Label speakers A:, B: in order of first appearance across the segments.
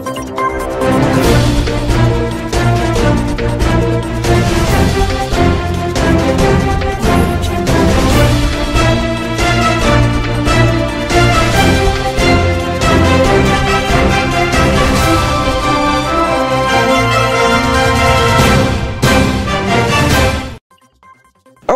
A: Aw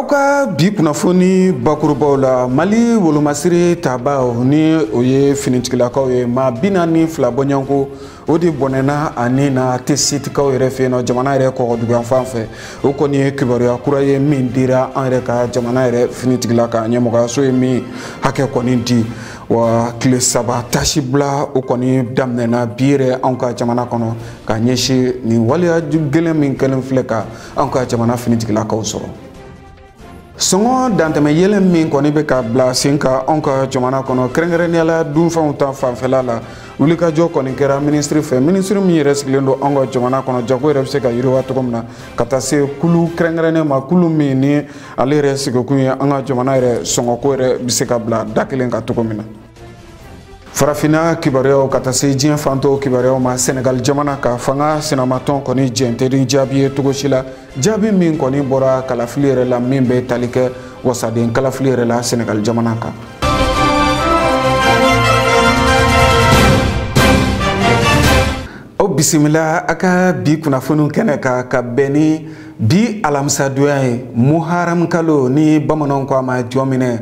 A: ka bi kunnafoni bakurubaw la, Mali wolomasiri tabaw ni o ye finitigilakaw ye, maa 42 bɔɲɔgɔnko o de bɔnɛna ani na Tesitikaw yɛrɛ fɛ yen nɔ, jamana yɛrɛ kɔgɔduguyan fan fɛ. O kɔni ye kibaruya kura ye min dira an yɛrɛ ka jamana yɛrɛ finitigila ka ɲɛmɔgɔyaso ye min hakɛ kɔni di. Wa tile 3 tasibila o kɔni daminɛna bi yɛrɛ anw ka jamana kɔnɔ ka ɲɛsin nin waleya gɛlɛn min kɛlen filɛ ka anw ka jamana finitigilakaw sɔrɔ. Sɔngɔ dantɛmɛ yɛlɛ min kɔni bɛ ka bila sen kan anw ka jamana kɔnɔ, kɛrɛnkɛrɛnnenya la dunfɛnw ta fanfɛla la, wulikajɔ kɔni kɛra minisiri fɛ, minisiri min yɛrɛ sigilen don anw ka jamana kɔnɔ, jago yɛrɛ bɛ se ka yiriwa cogo min na, ka taa se kulu kɛrɛnkɛrɛnnen ma, kulu min ni ale yɛrɛ sigikun ye an ka jamana yɛrɛ sɔngɔko yɛrɛ bɛ se ka bila da kelen kan cogo min na. Farafinna kibaruyaw ka taa se diɲɛ fantɔw kibaruyaw ma, Senegal jamana ka fanga sinamatɔn kɔni jɛn tɛ ni jaabi ye cogo si la, jaabi min kɔni bɔra kalafili yɛrɛ la min bɛ tali kɛ wasaden kalafili yɛrɛ la Senegal jamana kan. Aw bisimila a ka bi kunnafoniw kɛnɛ kan ka bɛn ni bi alamisadonya ye, Muharam kalo ni bamananw ko a ma jɔ minɛ.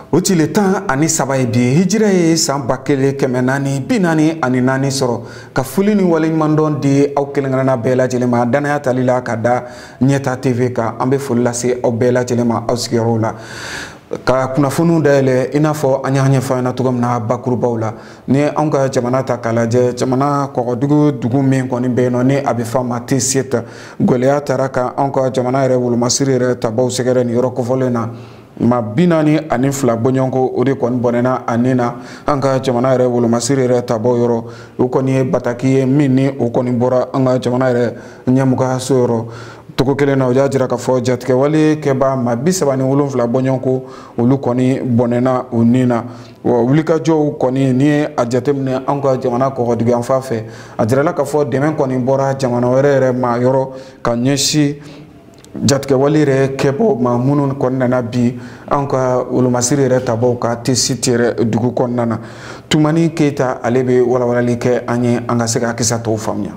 A: O tile 13 ye bi hijira ye san 1444 sɔrɔ. Ka foli ni waleɲumandɔn di aw kelen-kelenna bɛɛ lajɛlen ma danaya tali la ka da Ɲɛta TV kan. An bɛ foli lase aw bɛɛ lajɛlen ma aw sigiyɔrɔw la. Ka kunnafoniw dayɛlɛ i n'a fɔ an y'a ɲɛfɔ an ɲɛna cogo min na bakurubaw la. Ni anw ka jamana ta k'a lajɛ, jamana kɔgɔdugu dugu min kɔni bɛ yen nɔ ni a bɛ f'a ma Tessit, gɛlɛya taara ka anw ka jamana yɛrɛ wolomasiri yɛrɛ tabaw sɛgɛrɛ nin yɔrɔ kofɔlen na. Maa 42 bɔɲɔgɔnko o de kɔni bɔnɛna a nin na an ka jamana yɛrɛ wolomasiri yɛrɛ tabaw yɔrɔ. O kɔni ye bataki ye min ni o kɔni bɔra an ka jamana yɛrɛ ɲɛmɔgɔyaso yɔrɔ. Togo kelen na, o y'a jira k'a fɔ jatigɛwale kɛbaa maa 37 bɔɲɔgɔnko olu kɔni bɔnɛna o nin na. Wa wulikajɔw kɔni ni ye a jateminɛ an ka jamana kɔgɔduguyan fan fɛ, a jirala k'a fɔ dɛmɛ kɔni bɔra jamana wɛrɛ yɛrɛ ma yɔrɔ ka ɲɛsin jatigɛwale yɛrɛ kɛbaaw ma minnu kɔni nana bi an ka wolomasiri yɛrɛ tabaw ka Tessit yɛrɛ dugu kɔnɔna na. Tumani Keyita ale bɛ walawalali kɛ an ye an ka se ka kisa tɔw faamuya.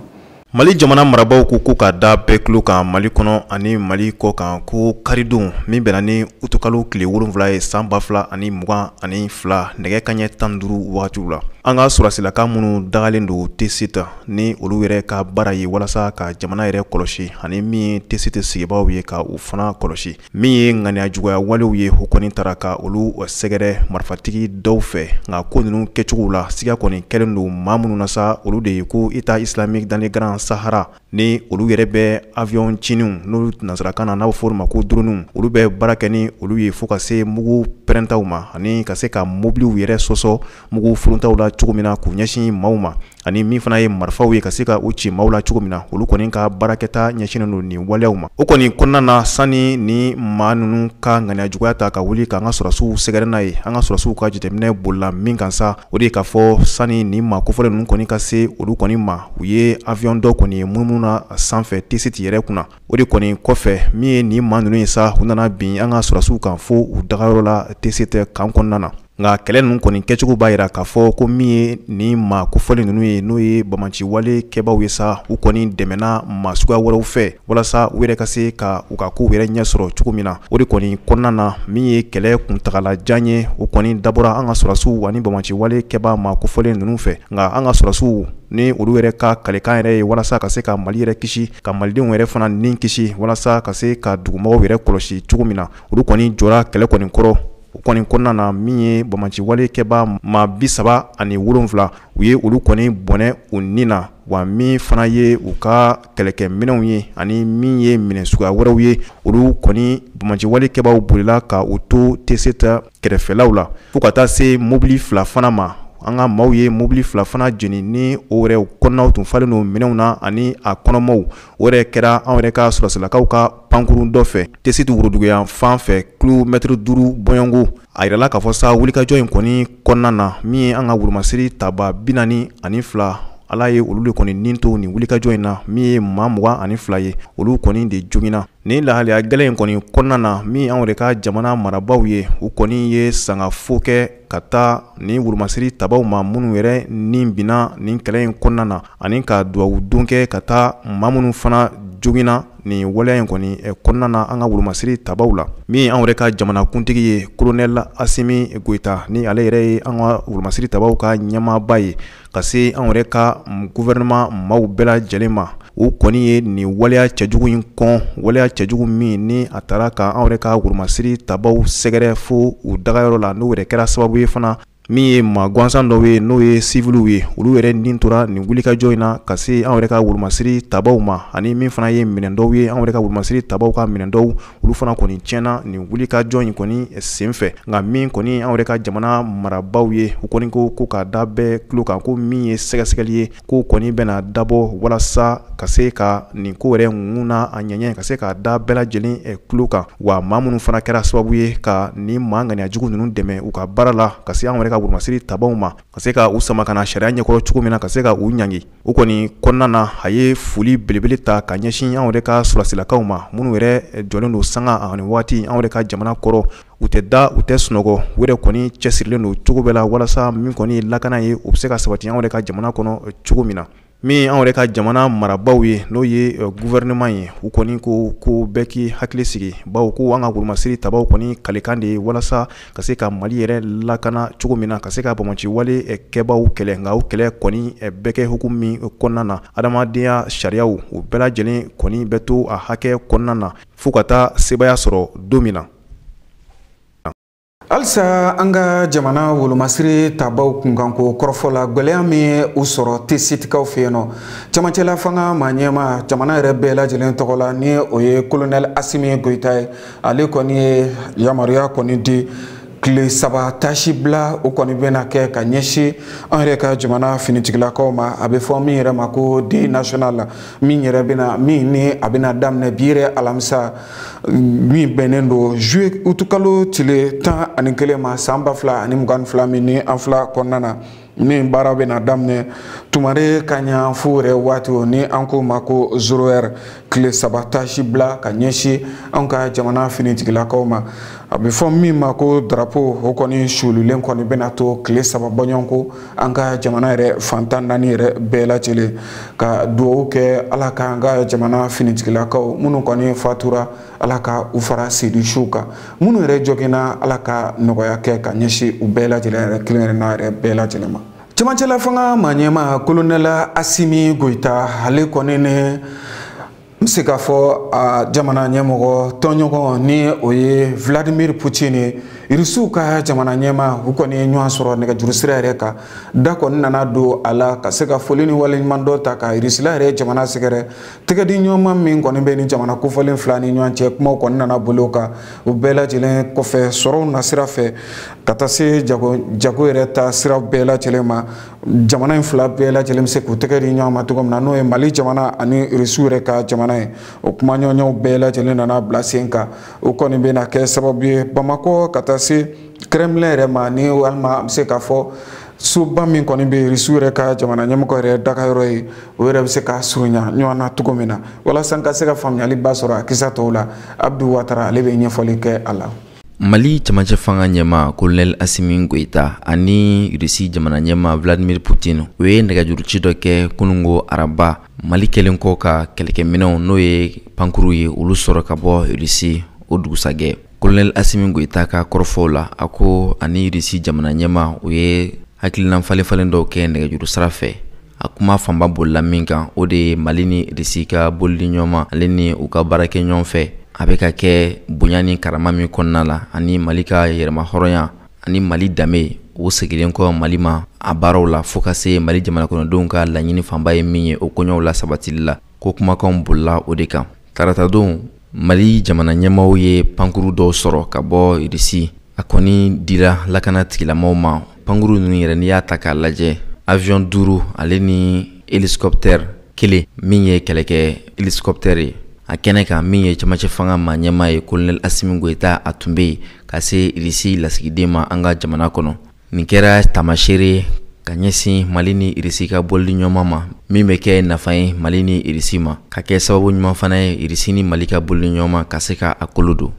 B: Mali jamana marabaaw ko ko ka da bɛɛ tulo kan Mali kɔnɔ ani Mali kɔ kan ko karidon min bɛnna ni utukalo tile 7 ye san 2022 nɛgɛ kanɲɛ 15 wagatiw la. An ka sɔrɔsilaka minnu dagalen don Tessit ni olu yɛrɛ ka baara ye walasa ka jamana yɛrɛ kɔlɔsi ani min ye Tessit sigibaaw ye ka u fana kɔlɔsi, min ye ŋaniya juguya walew ye o kɔni taara ka olu sɛgɛrɛ marifatigi dɔw fɛ. Nka ko ninnu kɛcogo la siga kɔni kɛlen don maa minnu na sa, olu de ye ko État islamique dans le Grand Sahara ni olu yɛrɛ bɛ avion ciniw n'olu nansarakan na n'a bɛ fɔ olu ma ko drone, olu bɛ baara kɛ ni olu ye fo ka se mugu pɛrɛntaw ma ani ka se ka mobiliw yɛrɛ sɔsɔ mugu furuntaw la cogo min na k'u ɲɛsin maaw ma, ani min fana ye marifaw ye ka se ka u ci maaw la cogo min na, olu kɔni ka baarakɛta ɲɛsinnen don nin waleyaw ma. O kɔni kɔnɔna na, sani ni maa ninnu ka ŋaniya juguya ta ka wuli k'an ka sɔrɔdasiw sɛgɛrɛ n'a ye, an ka sɔrɔdasiw ka jateminɛ bolila min kan sa, o de ye k'a fɔ sani ni maa kofɔlen ninnu kɔni ka se olu kɔni ma, u ye avion dɔ kɔni ye munumunu na sanfɛ Tessit yɛrɛ kunna. O de kɔni kɔfɛ min ye nin maa ninnu ye sa, u nana bin an ka sɔrɔdasiw kan fo u dagayɔrɔ la Tessit kan kɔnɔna na. Nka kɛlɛ ninnu kɔni kɛcogo b'a jira k'a fɔ ko min ye nin maa kofɔlen ninnu ye n'o ye banbaanciwale kɛbaaw ye sa, u kɔni dɛmɛna maa suguya wɛrɛw fɛ walasa u yɛrɛ ka se ka u ka kow yɛrɛ ɲɛ sɔrɔ cogo min na. O de kɔni kɔnɔna na min ye kɛlɛ kuntagalajan ye, o kɔni dabɔra an ka sɔrɔdasiw ani banbaanciwale kɛbaa maa kofɔlen ninnu fɛ. Nka an ka sɔrɔdasiw ni olu yɛrɛ ka kalekan yɛrɛ ye walasa ka se ka Mali yɛrɛ kisi, ka malidenw yɛrɛ fana ni kisi, walasa ka se ka dugumɔgɔw yɛrɛ kɔlɔsi cogo min na, olu kɔni jɔra kɛlɛ kɔni kɔrɔ. O kɔni kɔnɔna na min ye banbaanciwale kɛbaa maa 37, u ye olu kɔni bɔnɛ u ni na. Wa min fana ye u ka kɛlɛkɛminɛnw ye ani min ye minɛn suguya wɛrɛw ye, olu kɔni banbaanciwale kɛbaaw bolila ka u to Tessit kɛrɛfɛlaw la fo ka taa se mobili 2 fana ma. An ka maaw ye mobili 2 fana jeni ni o yɛrɛ kɔnɔnaw tun falen don minɛnw na ani a kɔnɔmaw. O yɛrɛ kɛra anw yɛrɛ ka sɔrɔsilakaw ka pankurun dɔ fɛ Tessit woroduguyan fan fɛ kilomɛtiri 5 bɔɲɔgɔnko. A yirala k'a fɔ sa wulikajɔ in kɔni kɔnɔna na min ye an ka wolomasiri taba 42 Ala ye olu de kɔni nin to nin wulikajɔ in na, min ye maa 22 ye, olu kɔni de joginna. Nin lahalaya gɛlɛn in kɔni kɔnɔna na, min anw yɛrɛ ka jamana marabaaw ye, u kɔni ye sangafo kɛ ka taa nin wolomasiri tabaw ma minnu yɛrɛ nin binna nin kɛlɛ in kɔnɔna na, ani ka duwawu don kɛ ka taa maa minnu fana joginna nin waleya in kɔni kɔnɔna na an ka wolomasiri tabaw la. Min anw yɛrɛ ka jamanakuntigi ye, Colonel Assimi Goïta, ni ale yɛrɛ ye an ka wolomasiri tabaw ka ɲɛmaaba ye, ka se anw yɛrɛ ka gouvernement maaw bɛɛ lajɛlen ma, u kɔni ye nin waleya cɛjugu in kɔn, waleya cɛjugu min ni a taara ka anw yɛrɛ ka wolomasiri tabaw sɛgɛrɛ fo u dagayɔrɔ la, n'o yɛrɛ kɛra sababu ye fana min ye maa gansan dɔw ye, n'o ye siviliw ye, olu yɛrɛ nin tora nin wulikajɔ in na ka se anw yɛrɛ ka wolomasiri tabaw ma, ani min fana ye minɛn dɔw ye, anw yɛrɛ ka wolomasiri tabaw ka minɛn dɔw, olu fana kɔni tiɲɛna nin wulikajɔ in kɔni senfɛ. Nka min kɔni anw yɛrɛ ka jamana marabaaw ye, u kɔni ko k'a da bɛɛ tulo kan ko min ye sɛgɛsɛgɛli ye, ko kɔni bɛna dabɔ walasa ka se ka nin ko yɛrɛ ŋun na a ɲɛɲɛ, ka se k'a da bɛɛ lajɛlen tulo kan. Wa maa minnu fana kɛra sababu ye ka nin maa ŋaniyajugu ninnu dɛmɛ u ka baara la ka se anw yɛrɛ ka wolomasiri tabaw ma, ka se ka u sama ka na sariya ɲɛkɔrɔ cogo min na, ka se ka u ɲangi. O kɔni kɔnɔna na, a ye foli belebele ta ka ɲɛsin anw yɛrɛ ka sɔrɔdasilakaw ma, minnu yɛrɛ jɔlen don sanga ani waati anw yɛrɛ ka jamana kɔrɔ. U tɛ da, u tɛ sunɔgɔ, u yɛrɛ kɔni cɛsirilen don cogo bɛɛ la walasa min kɔni lakana ye, u bɛ se ka sabati anw yɛrɛ ka jamana kɔnɔ cogo min na. Min anw yɛrɛ ka jamana marabaaw ye, n'o ye gouvernement ye, u kɔni ko bɛɛ k'i hakili sigi, bawo ko an ka wolomasiri tabaw kɔni kalikan de ye walasa ka se ka Mali yɛrɛ lakana cogo min na, ka se ka banbaanci wale kɛbaw kɛlɛ. Nka o kɛlɛ kɔni bɛ kɛ hukumu min kɔnɔna na, adamadenya sariyaw o bɛɛ lajɛlen kɔni bɛ to a hakɛ kɔnɔna na fo ka taa sebaaya sɔrɔ don min na.
A: Halisa an ka jamana wolomasiri tabaw kunkanko kɔrɔfɔ la, gwɛlɛya min ye u sɔrɔ tesitikaw fɛ yen nɔ, camancɛla fanga maa ɲɛma jamana yɛrɛ bɛɛ lajɛlen tɔgɔ la, ni o ye Colonel Assimi Goïta ye, ale kɔni ye yamaruya kɔni di tile 3 tasi bila, o kɔni bɛna kɛ ka ɲɛsin an yɛrɛ ka jamana finitigilakaw ma. A bɛ fɔ min yɛrɛ ma ko deuil national, min yɛrɛ bɛna min ni a bɛna daminɛ bi yɛrɛ alamisa min bɛnnen don juillet utukalo tile 11 ma san 2022 min ni an fila kɔnɔna na, min baara bɛna daminɛ tumare ka ɲa fo yɛrɛ waati o ni an k'o ma ko 0h, tile 3 tasi bila ka ɲɛsin an ka jamana finitigilakaw ma. A bɛ fɔ min ma ko drapeau, o kɔni sulilen kɔni bɛna to tile 3 bɔɲɔgɔnko an ka jamana yɛrɛ fantan naani yɛrɛ bɛɛ lajɛlen, ka duwawu kɛ Ala k'an ka jamana finitigilakaw minnu kɔni fatura, Ala ka u fara sedisiw kan, minnu yɛrɛ joginna, Ala ka nɔgɔya kɛ ka ɲɛsin u bɛɛ lajɛlen yɛrɛ kelen kelenna yɛrɛ bɛɛ lajɛlen ma. Camancɛla fanga maa ɲɛma Colonel Assimi Goïta, ale kɔni ni n bɛ se k'a fɔ a jamana ɲɛmɔgɔ tɔnɲɔgɔn ni o ye Vladimir Poutine ye, Irisiw ka jamana ɲɛma, u kɔni ye ɲɔgɔn sɔrɔ nɛgɛjuru sira yɛrɛ kan. Da kɔni nana don a la ka se ka foli ni waleɲuman dɔ ta ka Irisila yɛrɛ jamana sɛgɛrɛ. Tɛgɛdi ɲɔgɔnma min kɔni bɛ ni jamana kofɔlen fila ni ɲɔgɔn cɛ, kumaw kɔni nana boli o kan. O bɛɛ lajɛlen kɔfɛ, sɔrɔw nasira fɛ ka taa se jago yɛrɛ ta sira bɛɛ lajɛlen ma, jamana in fila bɛɛ lajɛlen bɛ se k'u tɛgɛ di ɲɔgɔn ma cogo min na, n'o ye Mali jamana ani Irisiw yɛrɛ ka jamana ye. O kuma ɲɔgɔnɲɔgɔnw bɛɛ lajɛlen nana bila sen kan. O kɔni bɛna kɛ sababu ye Bamakɔ ka taa se Kremlin yɛrɛ ma, ni walima an bɛ se k'a fɔ soba min kɔni bɛ Irisiw yɛrɛ ka jamana ɲɛmɔgɔ yɛrɛ dagayɔrɔ ye, o yɛrɛ bɛ se ka surunya ɲɔgɔn na cogo min na, walasa n ka se ka faamuyaliba sɔrɔ a kisa tɔw la. Abdu Watara ale bɛ ɲɛfɔli kɛ a la.
C: Mali camancɛ fanga ɲɛma Colonel Assimi Goïta ani Russie jamana ɲɛma Vladimir Poutine, u ye nɛgɛjuruci dɔ kɛ kunungo araba, Mali kɛlen kɔ ka kɛlɛkɛminɛnw n'o ye pankuru ye, olu sɔrɔ ka bɔ Russie o dugusajɛ. Colonel Assimi Goïta ka kɔrɔfɔw la, a ko ani Russie jamana ɲɛma u ye hakilina falen falen dɔw kɛ nɛgɛjuru sira fɛ. A kuma fanba bolila min kan, o de ye Mali ni Russie ka bolili ɲɔgɔn ale ni u ka baara kɛ ɲɔgɔn fɛ, a bɛ ka kɛ bonya ni karama min kɔnɔna la, ani Mali ka yɛrɛma hɔrɔnya ani Mali danbe o seginnen kɔ Mali ma a baaraw la, fo ka se Mali jamana kɔnɔdenw ka laɲini fanba ye min ye o koɲɛw la sabatili la. Ko kumakanw bolila o de kan. Taratadon, Mali jamana ɲɛmaaw ye pankuru dɔw sɔrɔ ka bɔ Russie. A kɔni dira lakana tigilamɔgɔw ma. Pankuru ninnu yɛrɛ, n'i y'a ta k'a lajɛ, avion 5 ale ni hélicoptère 1 min ye kɛlɛkɛ hélicoptère ye. A kɛnɛ kan, min ye camancɛ fanga maa ɲɛmaa ye Colonel Assimi Goïta, a tun bɛ yen ka se Russie lasigiden ma an ka jamana kɔnɔ. Nin kɛra taamasere ka ɲɛsin Mali ni Irisi ka bolili ɲɔgɔn ma, min bɛ kɛ nafa ye Mali ni Irisi ma, ka kɛ sababu ɲuman fana ye Irisi ni Mali ka bolili ɲɔgɔn ma ka se ka a kolo don.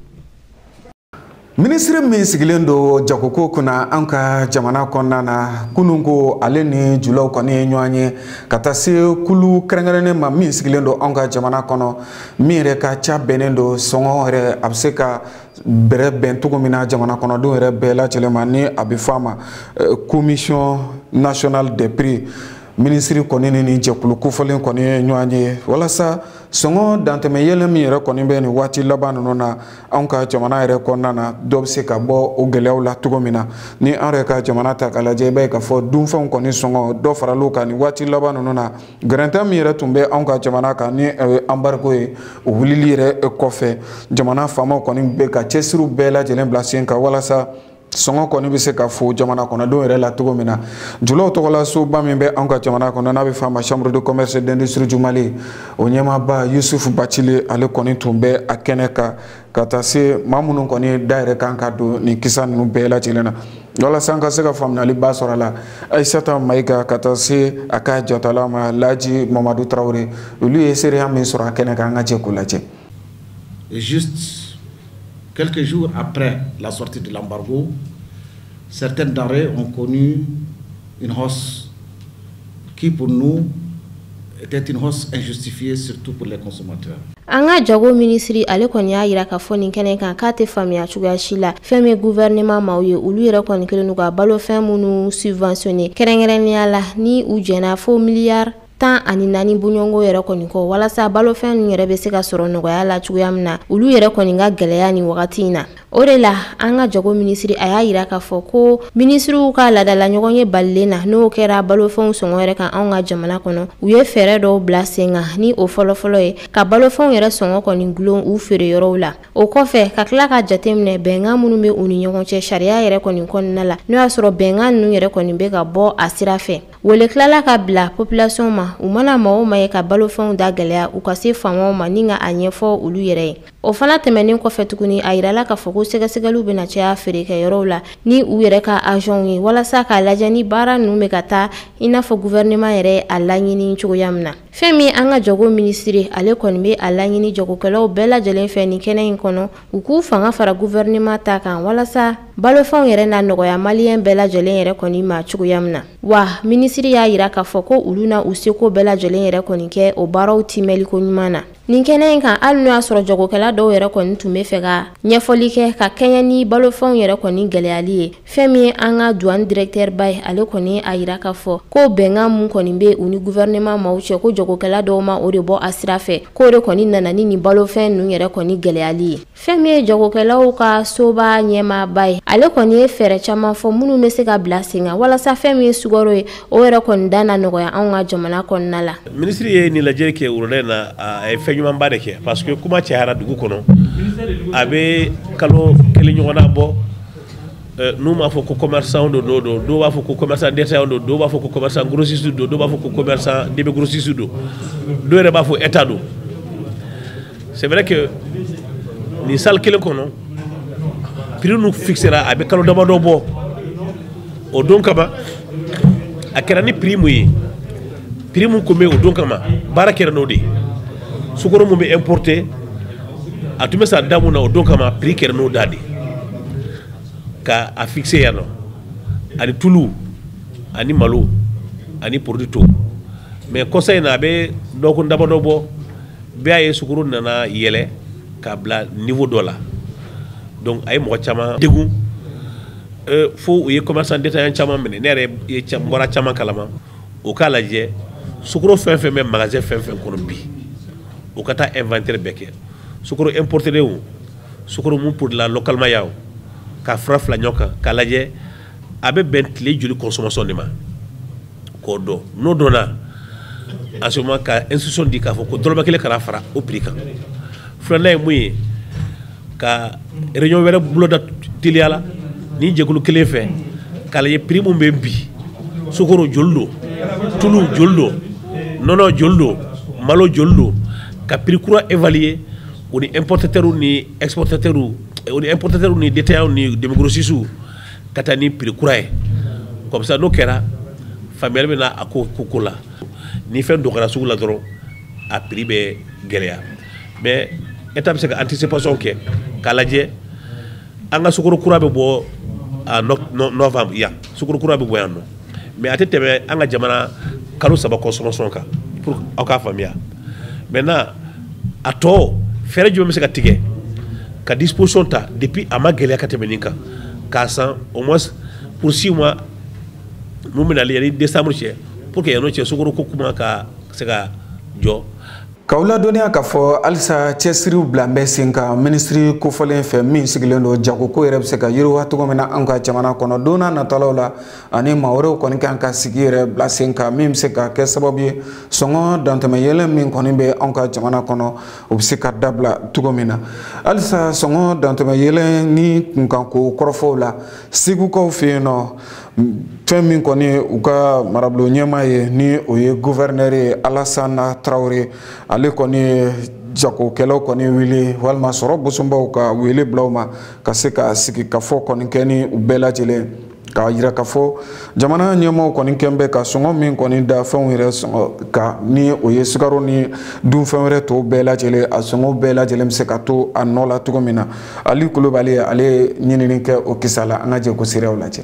A: Minisiri min sigilen don jagoko kunna an ka jamana kɔnɔna na, kununko ale ni julaw kɔni ye ɲɔgɔn ye ka taa se kulu kɛrɛnkɛrɛnnen ma min sigilen don an ka jamana kɔnɔ, min yɛrɛ ka ca bɛnnen don sɔngɔ yɛrɛ a bɛ se ka bɛrɛ bɛn cogo min na jamana kɔnɔdenw yɛrɛ bɛɛ lajɛlen ma, ni a bɛ fɔ a ma Commission nationale des prix. Minisiri kɔni ni jɛkulu kofɔlen kɔni ye ɲɔgɔn ye walasa sɔngɔ dantɛmɛ yɛlɛ min yɛrɛ kɔni bɛ nin waati laban ninnu na anw ka jamana yɛrɛ kɔnɔna na, dɔ bɛ se ka bɔ o gɛlɛyaw la cogo min na. Ni an yɛrɛ ka jamana ta k'a lajɛ, i b'a ye k'a fɔ dunfɛnw kɔni sɔngɔ dɔ faral'o kan nin waati laban ninnu na. Gɛrɛntɛ min yɛrɛ tun bɛ anw ka jamana kan ni embargo ye, o wulili yɛrɛ kɔfɛ, jamana faamaw kɔni bɛ ka cɛsiriw bɛɛ lajɛlen bila sen kan walasa sɔngɔ kɔni bɛ se ka fo jamana kɔnɔdenw yɛrɛ la cogo min na. Julaw tɔgɔla soba min bɛ anw ka jamana kɔnɔ n'a bɛ f'a ma Chambre de commerce d'industrie du Mali, o ɲɛmaaba Yusufu Bacile, ale kɔni tun bɛ a kɛnɛ kan ka taa se maa minnu kɔni da yɛrɛ kan ka don nin kisa ninnu bɛɛ lajɛlen na walasa an ka se ka faamuyaliba sɔrɔ a la. Ayisata Mayiga ka taa se a ka jatala ma Laji Mamadu Tarawele, olu ye seereya min sɔrɔ a kɛnɛ kan, an ka jɛ k'o lajɛ.
D: Juste quelques jours après la sortie de l'embargo, certaines denrées ont connu une hausse qui, pour nous, était une hausse injustifiée, surtout pour les consommateurs.
E: An ka jago minisiri, ale kɔni y'a yira k'a fɔ nin kɛnɛ kan k'a tɛ faamuya cogoya si la, fɛn min gouvernement maaw ye, olu yɛrɛ kɔni kɛlen don ka balofɛn minnu subventionné, kɛrɛnkɛrɛnnenya la ni u jɛna fo miliyari 14 bɔɲɔgɔnko yɛrɛ kɔni kɔ, walasa balofɛn ninnu yɛrɛ bɛ se ka sɔrɔ nɔgɔya la cogoya min na, olu yɛrɛ kɔni ka gɛlɛya nin wagati in na. O de la, an ka jago minisiri, a y'a yira k'a fɔ ko minisiriw ka laadala ɲɔgɔn ye balilen na, n'o kɛra balofɛnw sɔngɔ yɛrɛ kan anw ka jamana kɔnɔ, u ye fɛɛrɛ dɔw bila sen kan, ni o fɔlɔfɔlɔ ye ka balofɛnw yɛrɛ sɔngɔ kɔni gulon u feere yɔrɔw la. O kɔfɛ, ka tila ka jateminɛ bɛnkan minnu bɛ u ni ɲɔgɔn cɛ sariya yɛrɛ kɔni kɔnɔna la, n'o y'a sɔrɔ bɛnkan ninnu yɛrɛ kɔni bɛ ka bɔ a sira fɛ. Wele tilala ka bila population ma, u mana maa o maa ye ka balofɛnw da gɛlɛya, u ka se faamaw ma ni ka a ɲɛfɔ olu yɛrɛ ye. O fana tɛmɛnen kɔfɛ tuguni, a yirala k'a fɔ ko sɛgɛsɛgɛliw bɛna caya feerekɛyɔrɔw la ni u yɛrɛ ka agents ye, walasa k'a lajɛ ni baara ninnu bɛ ka taa i n'a fɔ gouvernement yɛrɛ a laɲini cogoya min na. Fɛn min an ka jago minisiri, ale kɔni bɛ a laɲini jagokɛlaw bɛɛ lajɛlen fɛ nin kɛnɛ in kɔnɔ, u k'u fanga fara gouvernement ta kan walasa balofɛnw yɛrɛ na nɔgɔya maliyɛn bɛɛ lajɛlen yɛrɛ kɔni ma cogoya min na. Wa minisiri y'a yira k'a fɔ ko olu na u seko bɛɛ lajɛlen yɛrɛ kɔni kɛ o baaraw timɛliko ɲuman na nin kɛnɛ in kan. Hali n'o y'a sɔrɔ jagokɛla dɔw yɛrɛ kɔni tun bɛ fɛ ka ɲɛfɔli kɛ ka kɛɲɛ ni balofɛnw yɛrɛ kɔni gɛlɛyali ye, fɛn min ye an ka douane directeur ba ye, ale kɔni a yira k'a fɔ ko bɛnkan mun kɔni bɛ u ni gouvernement maaw cɛ, ko jagokɛla dɔw ma o de bɔ a sira fɛ, k'o de kɔni nana ni nin balofɛn ninnu yɛrɛ kɔni gɛlɛyali ye. Fɛn min ye jagokɛlaw ka soba ɲɛmaaba ye, ale kɔni ye fɛɛrɛ caman fɔ minnu bɛ se ka bila sen kan walasa fɛn min ye sukaro ye, o yɛrɛ kɔni da na nɔgɔya anw ka jamana kɔnɔna la.
F: Minisiri ye nin lajɛli kɛ wulada in na, a ye fɛn ɲumanba de kɛ, parce que kuma cayara dugu kɔnɔ, a bɛ kalo kelen ɲɔgɔnna bɔ. N'u m'a fɔ ko commerçant don, dɔw b'a fɔ ko commerçant détaillant don, dɔw b'a fɔ ko commerçant grossiste don, dɔw b'a fɔ ko commerçant demi grossiste don, dɔw yɛrɛ b'a fɔ état don. C'est vrai que nin salle kelen kɔnɔ, prix ninnu fixera a bɛ kalo damadɔ bɔ. O don kama, a kɛra ni prix mun ye, prix mun kun bɛ o don kama, baara kɛra n'o de ye. Sukaro mun bɛ importer, a tun bɛ san da mun na o don kama, prix kɛra n'o da de ka a fixé yan nɔ, ani tulu ani malo ani produit tɔw. Mais kɔsa in na, a bɛ dɔgɔkun damadɔ bɔ, bɛɛ y'a ye sukaro nana yɛlɛ k'a bila niveau dɔ la. Donc a ye mɔgɔ caman degun fo u ye commerçant détaillant caman minɛ. Ne yɛrɛ ye bɔra caman kalama. O k'a lajɛ sukaro fɛn fɛn bɛ magasin fɛn fɛn kɔnɔ bi, o ka taa inventaire bɛɛ kɛ, sukaro importé o, sukaro mun produit la localement yan o, ka fara fila ɲɔgɔn kan k'a lajɛ a bɛ bɛn tile joli consommation de ma, k'o dɔn. N'o dɔnna, en ce moment, ka instruction di k'a fɔ ko dɔrɔmɛ kelen kana fara o prix kan. Filanan ye mun ye? Ka réunion wɛrɛ boloda teliya la ni jɛkulu kelen fɛ k'a lajɛ prix mun bɛ bi, sukaro joli don, tulu joli don, nɔnɔ joli don, malo joli don, ka prix kura évaluer o ni importateurs ni exportateurs, o ni importateurs ni détaillants ni demi grossistes, ka taa ni prix kura ye. Comme ça, n'o kɛra, Faamuyali bɛ na a ko la. Ni fɛn dɔgɔyara sugu la dɔrɔn, a prix bɛ gɛlɛya. Mais État bɛ se ka anticipation kɛ k'a lajɛ. An ka sukaro kura bɛ bɔ en novembre yan, sukaro kura bɛ bɔ yan nɔ, mais a tɛ tɛmɛ an ka jamana kalo 3 consommation kan, pour aw k'a faamuya. Maintenant, a tɔ, fɛɛrɛ jumɛn bɛ se ka tigɛ ka disposition ta depuis a ma gɛlɛya ka tɛmɛ nin kan, k'a san au moins pour 6 mois mun bɛ nalen, yanni décembre cɛ, pour que yan'o cɛ, sukaro ko kuma ka se ka jɔ.
A: K'aw ladɔnniya k'a fɔ halisa cɛsiriw bila bɛ sen kan minisiri kofɔlen fɛ min sigilen don jagoko yɛrɛ bɛ se ka yiriwa cogo min na an ka jamana kɔnɔ don n'a nataw la, ani maa wɛrɛw kɔni kan ka sigi yɛrɛ bila sen kan min bɛ se ka kɛ sababu ye sɔngɔ dantɛmɛ yɛlɛ min kɔni bɛ anw ka jamana kɔnɔ, o bɛ se ka dabila cogo min na. Halisa sɔngɔ dantɛmɛ yɛlɛ ni kunkanko kɔrɔfɔw la, Segukaw fɛ yen nɔ, fɛn min kɔni u ka marabolo ɲɛmaa ye, ni o ye gouverneur ye, Alassane Traoré, ale kɔni ye jagokɛlaw kɔni wele walima sɔrɔ bosonbaw ka wele bila u ma ka se ka sigi ka fɔ kɔni kɛ ni u bɛɛ lajɛlen, k'a yira k'a fɔ jamana ɲɛmaaw kɔni kɛn bɛ ka sɔngɔ min kɔni da fɛnw yɛrɛ sɔngɔ kan, ni o ye sukaro ni dunfɛn wɛrɛ tɔw bɛɛ lajɛlen, a sɔngɔ bɛɛ lajɛlen bɛ se ka to a nɔ la cogo min na. Ali Kulubali, ale ye ɲinini kɛ o kisa la. An ka jɛ ko seerew lajɛ.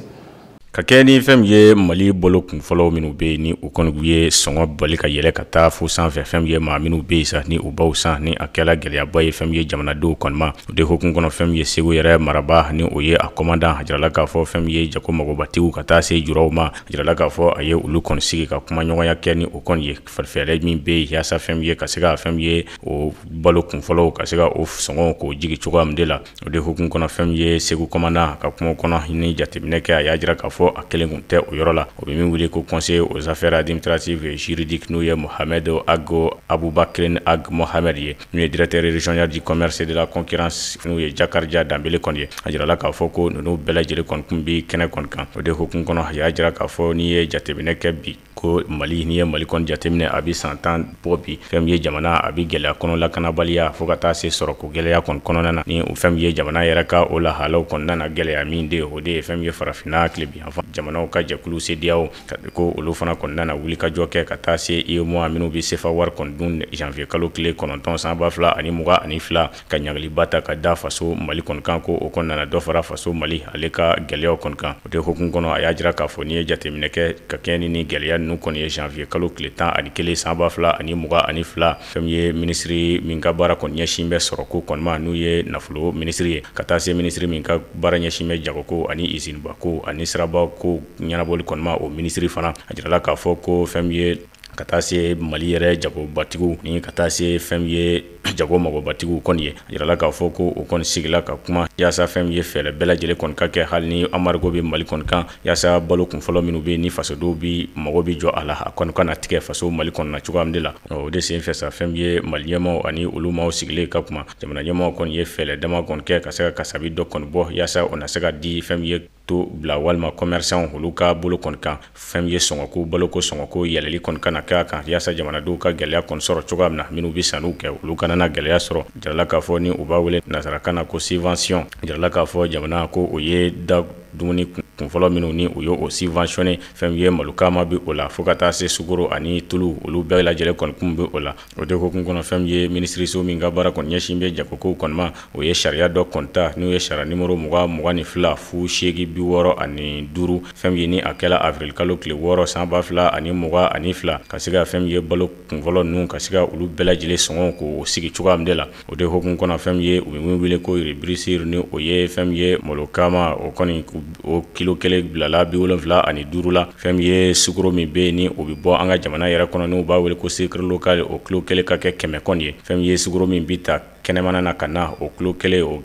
G: Ka kɛ ni fɛn min ye Mali balo kunfɔlɔw minnu bɛ yen, ni u kɔni ye sɔngɔ bali ka yɛlɛ ka taa fo sanfɛ, fɛn min ye maa minnu bɛ yen sa, ni u baw san, ni a kɛla gɛlɛyaba ye fɛn min ye jamanadenw kɔni ma. O de hukumu kɔnɔ, fɛn min ye Segu yɛrɛ maraba, ni o ye a commandant, a jirala k'a fɔ fɛn min ye jago magobatigiw ka taa se juraw ma, a jirala k'a fɔ a ye olu kɔni sigi ka kumaɲɔgɔnya kɛ ni o kɔni ye fɛɛrɛ min bɛ yen yaasa fɛn min ye ka se ka fɛn min ye o balo kunfɔlɔw ka se ka o sɔngɔw k'o jigi cogoya min de la. O de hukumu kɔnɔ, fɛn min ye Segu commandant ka kuma kɔnɔ ni jateminɛ kɛ, a y'a jira k'a fɔ a kelen kun tɛ o yɔrɔ la. O bɛ min wele ko conseiller aux affaires administratives et juridiques, n'o ye Mohamed Ag Aboubakrine Ag Mohamed ye, n'o ye directeur régional du commerce et de la concurrence, n'o ye Jakarija Danbele kɔni ye. A jirala k'a fɔ ko ninnu bɛɛ lajɛlen kɔni kun bɛ kɛnɛ kɔni kan. O de hukumu kɔnɔ, a y'a jira k'a fɔ n'i ye jateminɛ kɛ bi, ko Mali, n'i ye Mali kɔni jateminɛ, a bɛ san 10 bɔ bi, fɛn min ye jamana a bɛ gɛlɛya kɔnɔ, lakanabaliya fo ka taa se sɔrɔko gɛlɛya kɔni kɔnɔna na, ni o fɛn min ye jamana yɛrɛ ka o lahalaw kɔnɔna na. Gɛlɛya min de, o de ye fɛn min ye farafinna tilebinyanfan jamanaw ka jɛkulu CEDEAO, ko olu fana kɔnɔna na wulikajɔ kɛ ka taa se UEMOA minnu bɛ CFA wari kɔni dun, janvier kalo tile 9 san 2022, ka ɲangiliba ta ka da faso Mali kɔni kan, ko o kɔnɔna na dɔ fara faso Mali ale ka gɛlɛyaw kɔni kan. O de hukumu kɔnɔ, a y'a jira k'a fɔ n'i ye jateminɛ kɛ ka kɛ ni gɛlɛya ninnu kɔni ye, janvier kalo tile 11 san 2022, fɛn min ye minisiri min ka baara kɔni ɲɛsin bɛ sɔrɔko kɔni ma, n'u ye nafolo minisiri ye, ka taa se minisiri min ka baara ɲɛsin bɛ jagoko ani izinibako ani sirabako ɲɛnabɔli kɔni ma, o minisiri fana, a jirala k'a fɔ ko fɛn min ye ka taa se Mali yɛrɛ jagobatigiw ni ka taa se fɛn min ye jago magobatigiw kɔni ye, a jirala k'a fɔ ko o kɔni sigila ka kuma yaasa fɛn min ye fɛɛrɛ bɛɛ lajɛlen kɔni ka kɛ, hali ni embargo bɛ Mali kɔni kan, yaasa balo kunfɔlɔ minnu bɛ yen ni fasodenw bi mago bɛ jɔ a la, a kɔni kana tigɛ faso Mali kɔnɔ na cogoya min de la. O de sen fɛ sa, fɛn min ye Mali ɲɛmaaw ani olu maaw sigilen ka kuma, jamana ɲɛmaaw kɔni ye fɛɛrɛ dama kɔni kɛ ka se ka kasabi dɔ kɔni bɔ yaasa o na se ka di fɛn min ye to bila walima commerçant olu ka bolo kɔni kan, fɛn min ye sɔngɔko, baloko sɔngɔko yɛlɛli kɔni kana kɛ a kan, yaasa jamanadenw ka gɛlɛya kɔni sɔrɔ cogoya min na, minnu bɛ sanniw kɛ, olu kana na gɛlɛya sɔrɔ. Jirala k'a fɔ ni u b'a wele nansarakan na ko subvention, jirala k'a fɔ jamana ko o ye da dumuni kunfɔlɔ minnu ni u ye o subventionné, fɛn min ye malokama bɛ o la, fo ka taa se sukaro ani tulu, olu bɛɛ lajɛlen kɔni kun bɛ o la. O de hukumu kɔnɔ, fɛn min ye minisiriso min ka baara kɔni ɲɛsin bɛ jagokow kɔni ma, o ye sariya dɔ kɔni ta, n'o ye sariya numéro 2022 0865, fɛn min ye ni a kɛla avril kalo tile 6 san 2022, ka se ka fɛn min ye balo kunfɔlɔ ninnu, ka se ka olu bɛɛ lajɛlen sɔngɔ k'o sigi cogoya min de la. O de hukumu kɔnɔ, fɛn min ye u bɛ min wele ko riz, ni o ye fɛn min ye malokama, o kɔni o kilo kelen bilala 75 la. Fɛn min ye sukaro min bɛ yen ni o bɛ bɔ an ka jamana yɛrɛ kɔnɔ, n'u b'a wele ko sucre local, o kilo kelen ka kɛ 100 kɔni ye. Fɛn min ye sukaro min bɛ ta kɛnɛmana na ka na, o kilo kelen o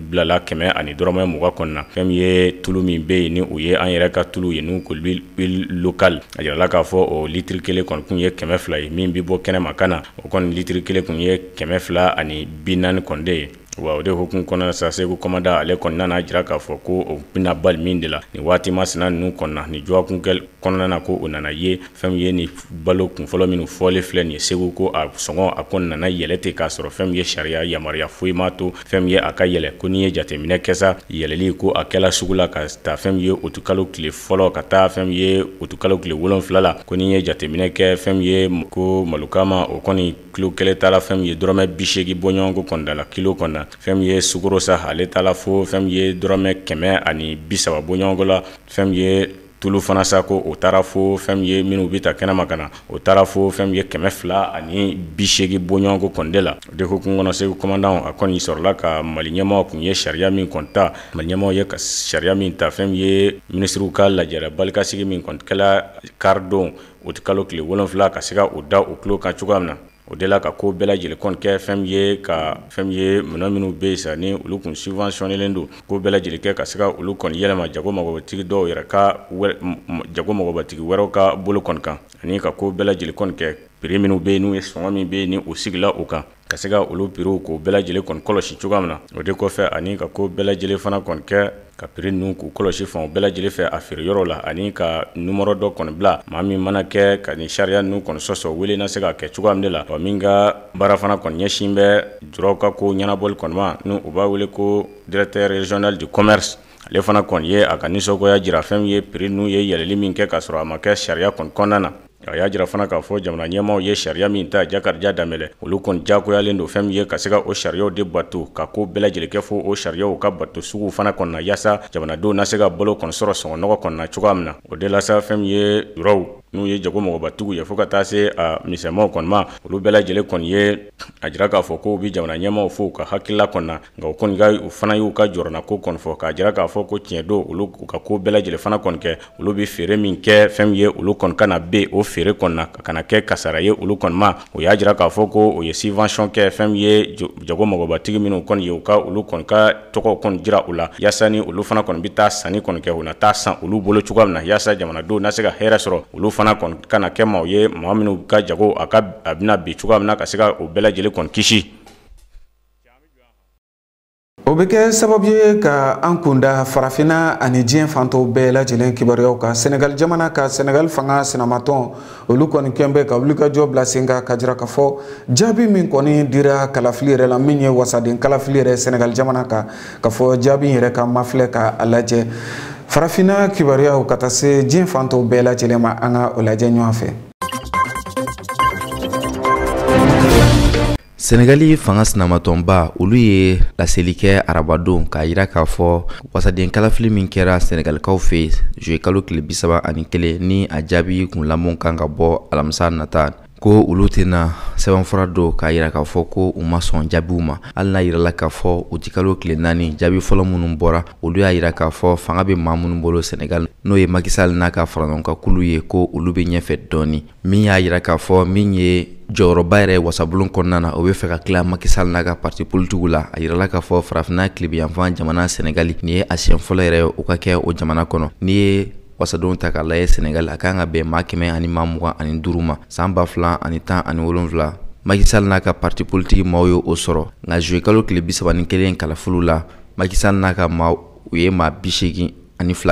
G: bilala 120 kɔni na. Fɛn min ye tulu min bɛ yen ni o ye an yɛrɛ ka tulu ye, n'u ko huile locale, a jirala k'a fɔ o litiri kelen kɔni kun ye 200 ye. Min bɛ bɔ kɛnɛma ka na, o kɔni litiri kelen kun ye 240 kɔni de ye. Wa o de hukumu kɔnɔna sa, Segu commandant ale kɔni nana jira k'a fɔ ko o bɛna bali min de la nin waati masina ninnu kɔnɔna, nin dɔgɔkun kɔnɔna na, ko o nana ye fɛn min ye ni balo kunfɔlɔ minnu fɔlen filɛ nin ye Segu, ko a sɔngɔ a kɔni nana yɛlɛ ten k'a sɔrɔ fɛn min ye sariya yamaruya foyi m'a to fɛn min ye a ka yɛlɛ. Ko n'i ye jateminɛ kɛ sa, yɛlɛli ko a kɛla sugu la ka taa fɛn min ye utukalo tile fɔlɔ ka taa fɛn min ye utukalo tile 7 la, ko n'i ye jateminɛ kɛ fɛn min ye ko malokama o kɔni kilo kelen taara fɛn min ye dɔrɔmɛ 80 bɔɲɔgɔnko kɔnɔna la kilo kɔnɔna. Fɛn min ye sukaro sa, ale taara fo fɛn min ye dɔrɔmɛ 130 bɔɲɔgɔnko la. Fɛn min ye tulu fana sa, ko o taara fo fɛn min ye minnu bɛ ta kɛnɛma ka na, o taara fo fɛn min ye 280 bɔɲɔgɔnko kɔni de la. O de hukumu kɔnɔ, Segu commandant a kɔni sɔrɔla ka Mali ɲɛmaaw kun ye sariya min kɔni ta, Mali ɲɛmaaw ye ka sariya min ta, fɛn min ye minisiriw ka lajɛrɛ balikasigi min kɔni kɛla karidon utikalo tile 7, ka se ka o da o tulo kan cogoya min na. O de la ka ko bɛɛ lajɛlen kɔni kɛ fɛn min ye ka fɛn min ye minɛn minnu bɛ yen sa ni olu kun subventionné don, ko bɛɛ lajɛlen kɛ ka se ka olu kɔni yɛlɛma jago magobatigi dɔw yɛrɛ ka jago magobatigi wɛrɛw ka bolo kɔni kan, ani ka ko bɛɛ lajɛlen kɔni kɛ prix minnu bɛ yen n'u ye sɔngɔ min bɛ yen ni u sigila o kan, ka se ka olu prix k'o bɛɛ lajɛlen kɔni kɔlɔsi cogoya min na. O de kɔfɛ, ani ka ko bɛɛ lajɛlen fana kɔni kɛ ka prix ninnu k'u kɔlɔsi fan bɛɛ lajɛlen fɛ a feere yɔrɔ la, ani ka numéro dɔ kɔni bila maa min mana kɛ ka nin sariya ninnu kɔni sɔsɔ, wele na se ka kɛ cogoya min de la. Wa min ka baara fana kɔni ɲɛsin bɛ juraw ka ko ɲɛnabɔli kɔni ma, n'u u b'a wele ko directeur régional du commerce, ale fana kɔni ye a ka nisɔngoya jira fɛn min ye prix ninnu ye yɛlɛli min kɛ k'a sɔrɔ a ma kɛ sariya kɔni kɔnɔna na. A y'a jira fana k'a fɔ jamana ɲɛmaaw ye sariya min ta Jakarija Danbɛlɛ, olu kɔni diyagoyalen don fɛn min ye ka se ka o sariyaw de bato, ka ko bɛɛ lajɛlen kɛ fo o sariyaw ka bato suguw fana kɔnɔna, yaasa jamanadenw na se ka balo kɔni sɔrɔ sɔngɔ nɔgɔ kɔnɔna cogoya min na. O de la sa, fɛn min ye juraw n'u ye jago mɔgɔbatigiw ye fo ka taa se a misɛnmaw kɔni ma, olu bɛɛ lajɛlen kɔni ye a jira k'a fɔ ko u bɛ jamana ɲɛmaaw fo u ka hakilila kɔnɔna, nka o kɔni ka u fana y'u ka jɔrɔna ko kɔni fɔ k'a jira k'a fɔ ko tiɲɛ don, olu u ka ko bɛɛ lajɛlen fana kɔni kɛ, olu bɛ feere min kɛ fɛn min ye olu kɔni kana ben o feere kɔnɔna, ka kana kɛ kasara ye olu kɔni ma. O y'a jira k'a fɔ ko o ye subvention kɛ fɛn min ye jago mɔgɔbatigi minnu kɔni ye, u ka olu kɔni ka tɔgɔw kɔni jira u la, yaasa ni olu fana kɔni bɛ taa sanni kɔni kɛ, u na taa san olu bolo cogoya min na, yaasa jamanadenw na se ka hɛrɛ sɔrɔ, olu fana kɔni kana kɛ maaw ye maa minnu ka jago a ka a bɛna bin cogoya min na, ka se ka o bɛɛ lajɛlen kɔni kisi.
A: O bɛ kɛ sababu ye ka an kunda farafinna ani diɲɛ fantɔw bɛɛ lajɛlen kibaruyaw kan. Senegal jamana ka Senegal fanga sinamatɔn olu kɔni kɛn bɛ ka wulikajɔ bila sen kan ka jira k'a fɔ jaabi min kɔni dira kalafili yɛrɛ la, min ye wasaden kalafili yɛrɛ Senegal jamana kan, k'a fɔ jaabi yɛrɛ ka mafilɛ ka a lajɛ. Farafinna kibaruyaw ka taa se diɲɛ fantɔw bɛɛ lajɛlen ma, an ka o lajɛ ɲɔgɔn fɛ.
C: Senegali fanga sinamatɔnba olu ye laseli kɛ arabadon k'a jira k'a fɔ wasaden kalafili min kɛra Senegalikaw fɛ yen juillet kalo tile 31 ni a jaabi kun lamɔ kan ka bɔ alamisa nata, ko olu tɛna sɛbɛnfura don k'a jira k'a fɔ ko u ma sɔn jaabiw ma. Hali n'a yirala k'a fɔ utikalo tile 4 jaabi fɔlɔ minnu bɔra, olu y'a jira k'a fɔ fanga bɛ maa minnu bolo Senegal, n'o ye Macky Sall n'a ka faraɲɔgɔnkan kulu ye, ko olu bɛ ɲɛfɛ dɔɔni. Min y'a jira k'a fɔ min ye jɔyɔrɔba yɛrɛ wasabulon kɔnɔna na, o bɛ fɛ ka tila Macky Sall n'a ka parti politigiw la. A yirala k'a fɔ farafinna tilebiyanfan jamana Senegal nin ye a siɲɛ fɔlɔ yɛrɛ o ka kɛ o jamana kɔnɔ. N'i ye wasadenw ta k'a lajɛ Senegal, a kan ka bɛn maa 125 ma san 2017. Macky Sall n'a ka parti politique maaw ye o sɔrɔ, nka juillet kalo tile 31 kalafiliw la, Macky Sall n'a ka maaw u ye maa 82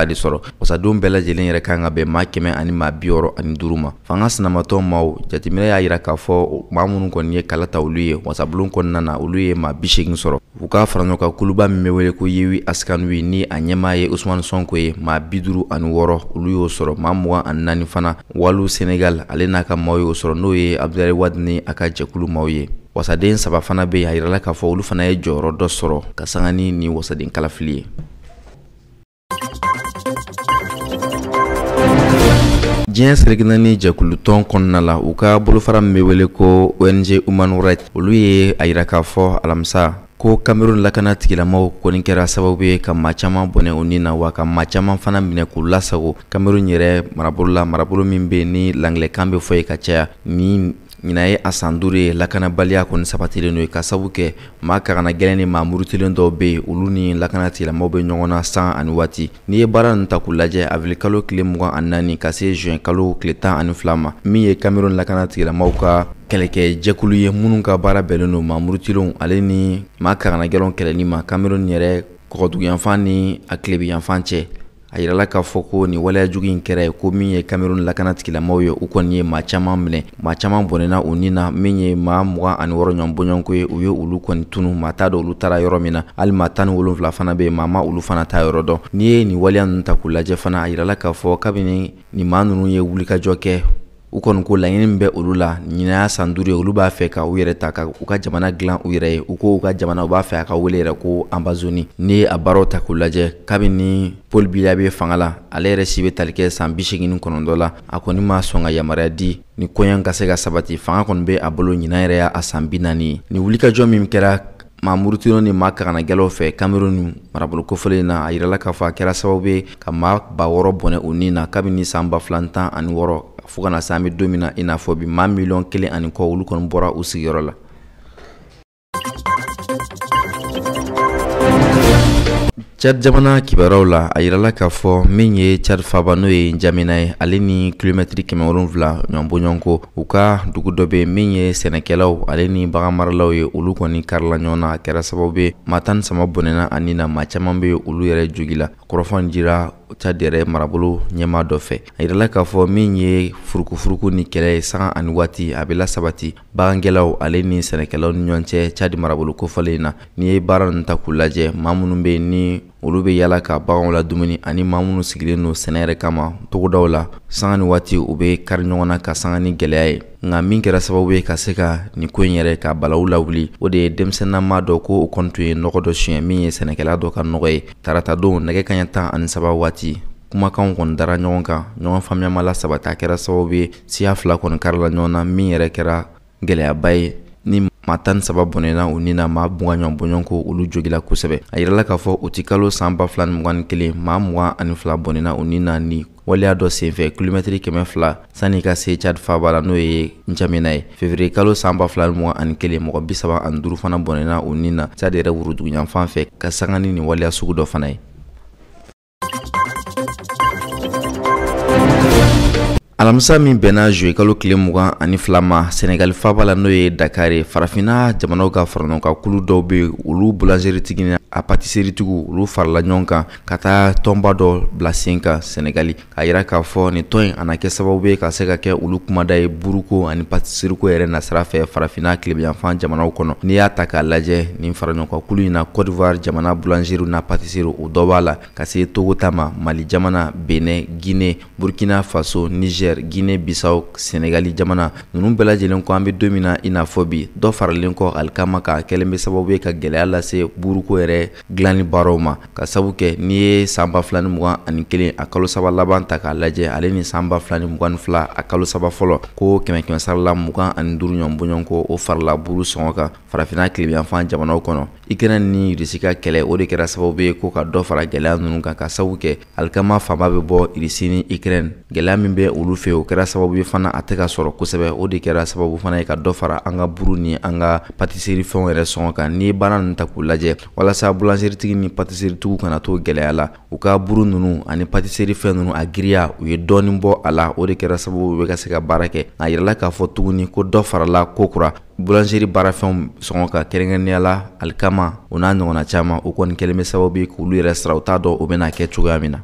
C: de sɔrɔ. Wasadenw bɛɛ lajɛlen yɛrɛ kan ka bɛn maa 165 ma. Fanga sinamatɔn maaw jateminɛ y'a jira k'a fɔ maa minnu kɔni ye kala ta olu ye wasabulon kɔnɔna na, olu ye maa 80 sɔrɔ. U ka faraɲɔgɔnkan kuluba min bɛ wele ko Yewwi Askan Wi ni a ɲɛmaa ye Ousmane Sonko ye, maa 56 olu y'o sɔrɔ. Maa 24 fana Wallu Senegal ale n'a ka maaw y'o sɔrɔ, n'o ye Abdoulaye Wade ni a ka jɛkulu maaw ye. Wasaden 3 fana bɛ yen, a yirala k'a fɔ olu fana ye jɔyɔrɔ dɔ sɔrɔ ka sanga ni wasaden kalafili ye. Diɲɛ seleke naani jɛkulutɔn kɔnɔna la, u ka bolofara min bɛ wele ko ONG Human Rights, olu ye a jira k'a fɔ alamisa ko Cameroun lakana tigilamaw kɔni kɛra sababu ye ka maa caman bɔnɛ u ni na, wa ka maa caman fana minɛ k'u lasago Cameroun yɛrɛ marabolo la, marabolo min bɛ yen ni langilɛkan bɛ fɔ yen ka caya. Ni ɲinan ye a san 5 ye, lakanabaliya kɔni sabatilen don ka sabu kɛ maa kagana gɛlɛn ni maa murutilen dɔw bɛ yen, olu ni lakana tigilamaw bɛ ɲɔgɔn na san ani waati. N'i ye baara ninnu ta k'u lajɛ, avril kalo tile 24 ka se juin kalo tile 12 ma, min ye Cameroun lakana tigilamaw ka Kɛlɛkɛ jɛkulu ye minnu ka baara bɛnnen don maa murutilenw ale ni maa kaganagɛlɛnw kɛlɛli ma Cameroun yɛrɛ kɔgɔduguyanfan ni a tilebiyanfan cɛ. A yirala k'a fɔ ko nin waleya jugu in kɛra ko min ye Cameroun lakana tigilamaaw ye, u kɔni ye maa caman minɛ, maa caman bɔnɛna u ni na, min ye maa 26 ɲɔgɔn bɔɲɔgɔnko ye, u ye olu kɔni tunu, maa t'a dɔn olu taara yɔrɔ min na, hali maa 17 fana bɛ yen, maa ma olu fana ta yɔrɔ dɔn. N'i ye nin waleya ninnu ta k'u lajɛ fana, a yirala k'a fɔ kabini nin maa ninnu ye wulikajɔ kɛ, u kɔni ko laɲini min bɛ olu la ɲinan y'a san 5 ye, olu b'a fɛ ka u yɛrɛ ta ka u ka jamana dilan u yɛrɛ ye. U ko u ka jamana u b'a fɛ a ka wele yɛrɛ ko Ambazonie. N'i ye a baaraw ta k'u lajɛ, kabini Paul Biya bɛ fanga la, ale yɛrɛ si bɛ tali kɛ san 89 la, a kɔni ma sɔn ka yamaruya di ni koɲɛ ka se ka sabati. Fanga kɔni bɛ a bolo ɲinan yɛrɛ y'a san 40 ye. Nin wulikajɔ min kɛra maa murutilenw ni maa kaganagɛlaw fɛ Cameroun marabolo kofɔlen na, a yirala k'a fɔ a kɛra sababu ye ka maa 6000 bɔnɛ u ni na kabini san 2016 fo ka na se an bɛ don min na i n'a fɔ bi, maa 1,5 miliyɔn olu kɔni bɔra u sigiyɔrɔ la. Tchad jamana kibaruyaw la, a yirala k'a fɔ min ye Tchad faaba n'o ye N'Djamena ye, ale ni kilomɛtiri 700 ɲɔgɔn bɔɲɔgɔnko, u ka dugu dɔ bɛ min ye sɛnɛkɛlaw ale ni baganmaralaw ye, olu kɔni karila ɲɔgɔn na. A kɛra sababu ye maa 13 bɔnɛna ani na, maa caman bɛ olu yɛrɛ jogi la. Kɔrɔfɔ dira Tchad yɛrɛ marabolo ɲɛmaa dɔ fɛ. A yirala k'a fɔ min ye furukufuruku ni kɛlɛ ye sanga ani waati, a bɛ lasabati bagangɛlaw ale ni sɛnɛkɛlaw ni ɲɔgɔn cɛ Tchad marabolo kofɔlen na. N'i ye baara ninnu ta k'u lajɛ, maa minnu bɛ yen ni olu bɛ yala ka baganw ladumuni ani maa minnu sigilen don sɛnɛ yɛrɛ kama togodaw la, sanga ni waati u bɛ kari ɲɔgɔn na ka sanga ni gɛlɛya ye. Nka min kɛra sababu ye ka se ka nin ko in yɛrɛ ka balawu lawuli, o de ye denmisɛnninama dɔ ko o kɔni tun ye nɔgɔ dɔ suɲɛ min ye sɛnɛkɛla dɔ ka nɔgɔ ye. Taratadon nɛgɛ kanɲɛ 13 waati, kumakanw kɔni dara ɲɔgɔn kan, ɲɔgɔn faamuyama la sabati. A kɛra sababu ye siya fila kɔni karila ɲɔgɔn na, min yɛrɛ kɛra gɛlɛyaba ye ni maa 13 bɔnɛna u ni na, maa 20 ɲɔgɔn bɔɲɔgɔnko olu jogila kosɛbɛ. A yirala k'a fɔ o ti kalo san 2021, maa 22 bɔnɛna u ni na ni waleya dɔ senfɛ kilomɛtiri 200 sanni ka se Tchad faaba la n'o ye N'Djamena ye. Février kalo san 2021, mɔgɔ 35 fana bɔnɛna u ni na Tchad yɛrɛ woroduguyanfan fɛ ka sanga ni nin waleya sugu dɔ fana ye. Alamisa min bɛnna juillet kalo tile 22 ma, Senegal faaba la n'o ye Dakar ye, farafinna jamanaw ka faraɲɔgɔnkan kulu dɔw bɛ yen, olu boulangerie-tigi ni a pâtisserie-tigiw olu farala ɲɔgɔn kan ka taa tɔnba dɔ bila sen kan Senegali, k'a yira k'a fɔ nin tɔn in a na kɛ sababu ye ka se ka kɛ olu kumada ye buruko ani pâtisserie-ko yɛrɛ nasira fɛ farafinna tilebiyanfan jamanaw kɔnɔ. N'i y'a ta k'a lajɛ nin faraɲɔgɔnkan kulu in na, Côte d'Ivoire jamana boulangerie n'a pâtisserie o dɔ b'a la, ka se Togo ta ma, Mali jamana, Benin, Guinée, Burkina Faso, Niger, Guinée Bissau, Senegali jamana ninnu bɛɛ lajɛlen kɔ. An bɛ don min na i n'a fɔ bi, dɔ faralen kɔ alikama kan kɛlen bɛ sababu ye ka gɛlɛya lase buruko yɛrɛ dilanni baaraw ma, ka sabu kɛ n'i ye san 2021 a kalo 3 laban ta k'a lajɛ, ale ni san 2022 a kalo 3 fɔlɔ, ko 100 sarala 25 ɲɔgɔn bɔɲɔgɔnko o farala buru sɔngɔ kan farafinna tilebiyanfan jamanaw kɔnɔ. Ukraine ni Russie ka kɛlɛ o de kɛra sababu ye ko ka dɔ fara gɛlɛya ninnu kan, ka sabu kɛ alikama fanba bɛ bɔ Russie ni Ukraine, gɛlɛya min bɛ olu fɛ o kɛra sababu ye fana a tɛ ka sɔrɔ kosɛbɛ. O de kɛra sababu fana ye ka dɔ fara an ka buru ni an ka pâtisserie fɛnw yɛrɛ sɔngɔ kan. N'i ye baara ninnu ta k'u lajɛ, walasa boulangerie-tigi ni pâtisserie-tigiw kana to gɛlɛya la, u ka buru ninnu ani pâtisserie fɛn ninnu a giriya u ye dɔɔnin bɔ a la, o de kɛra sababu u bɛ ka se ka baara kɛ. A yirala k'a fɔ tuguni ko dɔ farala ko kura boulangerie baarafɛnw sɔngɔ kan, kɛrɛnkɛrɛnnenya la alikama o n'a ɲɔgɔnna caman, o kɔni kɛlen bɛ sababu ye k'olu yɛrɛ sara, u t'a dɔn o bɛna kɛ cogoya min na.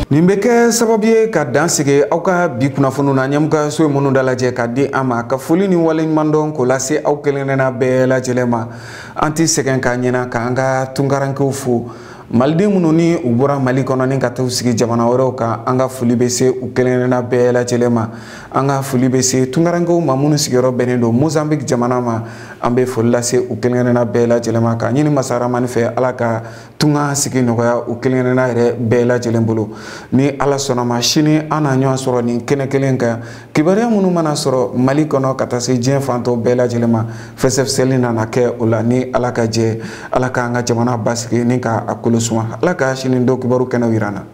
A: Nin bɛ kɛ sababu ye ka dan sigi aw ka bi kunnafoniw na, ɲɛmɔgɔso ye minnu dalajɛ ka di an ma, ka foli ni waleɲumandɔn k'o lase aw kelenkelenna bɛɛ lajɛlen ma. An tɛ sɛgɛn k'a ɲɛna k'an ka tunkarankew fo, maliden minnu ni u bɔra Mali kɔnɔ ni ka t'u sigi jamana wɛrɛw kan, an ka foli bɛ se u kelenkelenna bɛɛ lajɛlen ma. An ka foli bɛ se tunkarankew ma minnu sigiyɔrɔ bɛnnen don Mozambique jamana ma, an bɛ foli lase u kelenkelenna bɛɛ lajɛlen ma, k'a ɲini Masa Ramani fɛ Ala ka tunga sigi nɔgɔya u kelenkelenna yɛrɛ bɛɛ lajɛlen bolo. Ni Ala sɔnna ma, sini an na ɲɔgɔn sɔrɔ nin kɛnɛ kelen kan, kibaruya minnu mana sɔrɔ Mali kɔnɔ ka taa se diɲɛ fan tɔw bɛɛ lajɛlen ma, fɛsɛfɛsɛli nana kɛ o la ni Ala ka jɛ. Ala k'an ka jamana basigi ni k'a kolo suma, Ala ka sini don kibaru kɛnɛw yira an na.